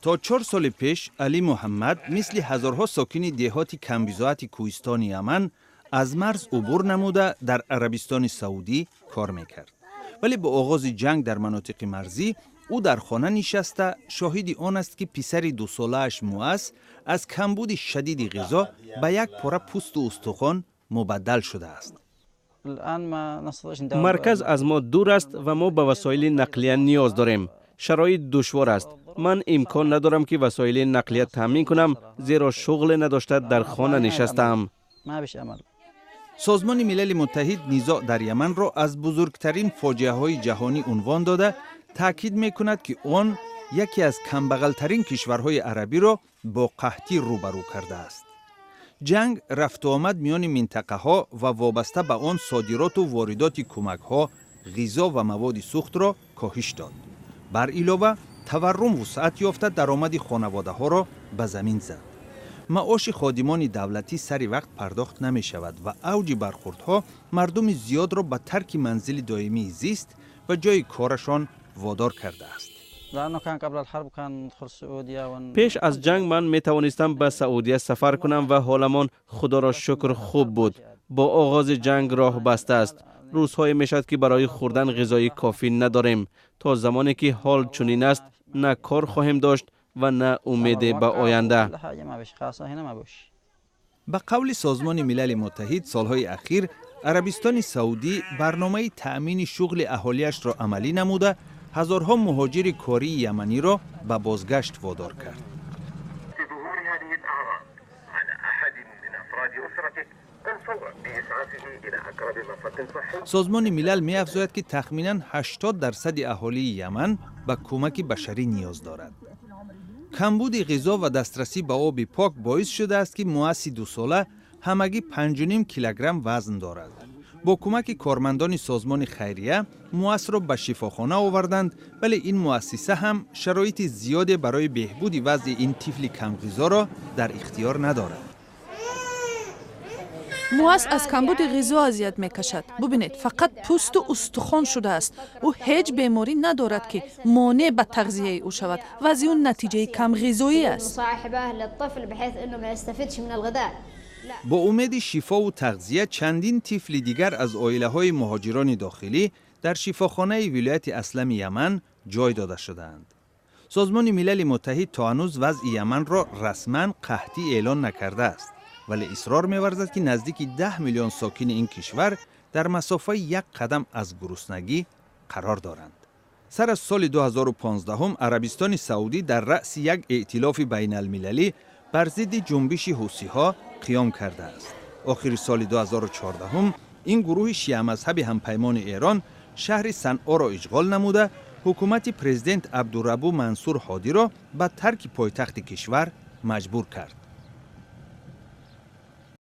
То 4 соли пеш Алӣ Муҳаммад мисли ҳазорҳо сокини деҳоти камбизоати кӯҳистони Яман аз марз убур намуда, дар Арабистони Саудӣ кор мекард. Вале бо оғози ҷанг дар манотиқи марзӣ ӯ дар хона нишаста, шоҳиди он аст, ки писари дусолааш Муаз аз камбуди шадиди ғизо ба як пора пӯсту устухон мубаддал шудааст. Марказ аз мо дур аст ва мо ба васоили нақлия ниёз дорем. Шароит душвор аст. Ман имкон надорам, ки васоили нақлия таъмин кунам, зеро шуғле надошта дар хона нишастаам. Созмони Милали Муттаҳид низоъ дар Яманро аз бузургтарин фоҷиаҳои ҷаҳонӣ унвон дода, таъкид мекунад, ки он яке аз камбағалтарин кишварҳои арабиро бо қаҳтӣ рӯбарӯ кардааст. Ҷанг рафтуомад миёни минтақаҳо ва вобаста ба он содироту воридоти кӯмакҳо, ғизо ва маводи сӯхтро коҳиш дод. Бар илова, таваррум вусъат ёфта, даромади хонаводаҳоро ба замин зад. Маоши ходимони давлатӣ сари вақт пардохт намешавад ва авҷи бархурдҳо мардуми зиёдро ба тарки манзили доимии зист ва ҷои корашон водор кардааст. Пеш аз ҷанг ман метавонистам ба Саудия сафар кунам ва ҳоламон, худоро шукр, хуб буд. Бо оғози ҷанг роҳ баста аст. Рӯзҳое мешавад, ки барои хӯрдан ғизои кофӣ надорем. То замоне ки ҳол чунин аст, на кор хоҳем дошт ва на умеде ба оянда. Ба қавли Созмони Милали Муттаҳид, солҳои ахир Арабистони Саудӣ барномаи таъмини шуғли аҳолиашро амалӣ намуда, ҳазорҳо муҳоҷири кории яманиро ба бозгашт водор кард. ظهور هذه الأعراض على أحد من أفراد أسرتك، قم فورا بإسعافه إلى أقرب مرفق صحي. Созмони Милал меафзояд, ки тахминан 80 дарсади аҳолии Яман ба кӯмаки башарӣ ниёз дорад. Камбуди ғизо ва дастрасӣ ба оби пок боис шудааст, ки Муасси дусола ҳамагӣ 5,5 килограмм вазн дорад. Бо кӯмаки кормандони созмони хайрия Муассро ба шифохона оварданд, вале ин муассиса ҳам шароити зиёде барои беҳбуди вазъи ин тифли камғизоро дар ихтиёр надорад. Муаз аз камбуди ғизо азият мекашад. Бубинед, фақат пӯсту устухон шудааст. Ӯ ҳеҷ беморӣ надорад, ки монеъ ба тағзияи ӯ шавад. Вазъи ӯ натиҷаи камғизоӣ аст. مصاحبة للطفل بحيث انه ما يستفيدش من الغذاء. Бо умеди шифову тағзия чандин тифли дигар аз оилаҳои муҳоҷирони дохилӣ дар шифохонаи вилояти Аслами Яман ҷой дода шудаанд. Созмони Милали Муттаҳид то ҳанӯз вазъи Яманро расман қаҳтӣ эълон накардааст, вале исрор меварзад, ки наздики 10 миллион сокини ин кишвар дар масофаи як қадам аз гуруснагӣ қарор доранд. Сар аз соли 2015 Арабистони Саудӣ дар раъси як эътилофи байналмилалӣ бар зидди ҷунбиши ҳусиҳо қиём кардааст. Охири соли 2014 ин гурӯҳи шиамазҳаби ҳампаймони Эрон шаҳри Санъоро ишғол намуда, ҳукумати президент Абдурабу Мансур Ҳодиро ба тарки пойтахти кишвар маҷбур кард.